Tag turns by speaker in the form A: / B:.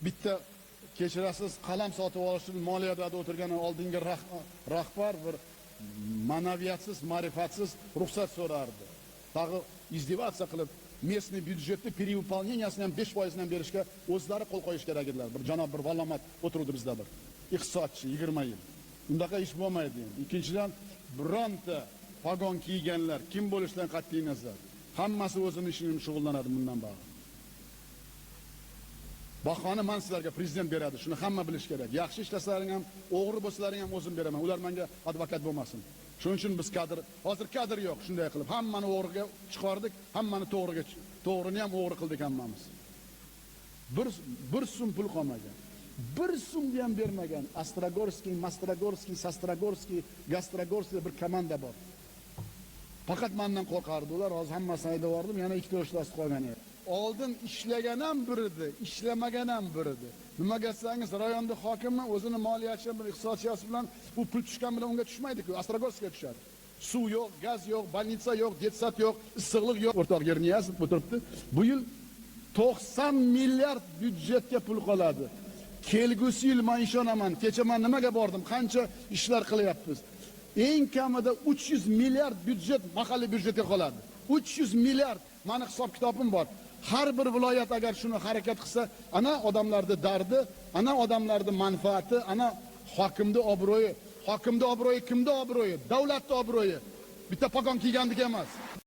A: Bitta, kechirasiz, qalam sotib olish uchun moliyada o'tirgan oldingi rahbar bir ma'naviyatsiz, ma'rifatsiz ruxsat so'rardi. Tag'i издеваться qilib, местный byudjetni перевыполнения sini ham 5 foizini ham berishga o'zlari qo'l qo'yish kerak edilar. Bir janob, bir vallomat o'tiruvdi bizda, bir iqtisodchi 20 yil. Undaqa ish bo'lmaydi endi. Ikkinchidan, bironta pogon kiyganlar kim bo'lishidan qat'iy nazar, hammasi o'zini ishi bilan shug'ullanadi bundan bari. Bahoni man sizlarga prezident beradi, shuni hamma bilish kerak. Yaxshi ishlasalaring ham, o'g'ri bo'lsalaring ham o'zim beraman. Ular menga advokat bo'lmasin. Shuning uchun biz kadr, hozir kadr yo'q, shunday qilib hammani o'g'riga chiqardik, hammani to'g'riga, to'g'rini ham o'g'ri qildik hammamiz. Bir so'm pul qolmagan. Bir so'mni ham bermagan. Astrogorskiy, Mastrogorskiy, Sastrogorskiy, Gastrogorskiy bir komanda bor. Faqat mendan qo'rqardi ular, hozir hammasini haydab yubordim, yana ikkita uchtasi qolgan edi. Oldin ishlagan ham bir edi, ishlamagan ham bir edi. Nimaga desangiz, rayonda hokimi o'zini moliyachi bir iqtisodchisi bilan u pul tushgan bilan unga tushmaydi-ku, Astrogorskiyga tushadi. Suv yo'q, gaz yo'q, больница yo'q, детсад yo'q, issiqlik yo'q. O'rtoq Yerniyazov o'tiribdi. Bu yil 90 milliard byudjetga pul qoladi. Kelgusi yil men ishonaman. Kecha men nimaga bordim? Qancha ishlar qilyapmiz. Eng kamida 300 milliard byudjet mahalliy byudjetga qoladi. 300 milliard, mani hisob kitobim bor. Har bir viloyat agar shuni harakat qilsa, ana odamlarni dardi, ana odamlarni manfaati, ana hokimni obro'yi. Hokimni obro'yi kimni obro'yi? Davlatni obro'yi. Bitta pogon kiygandiki emas.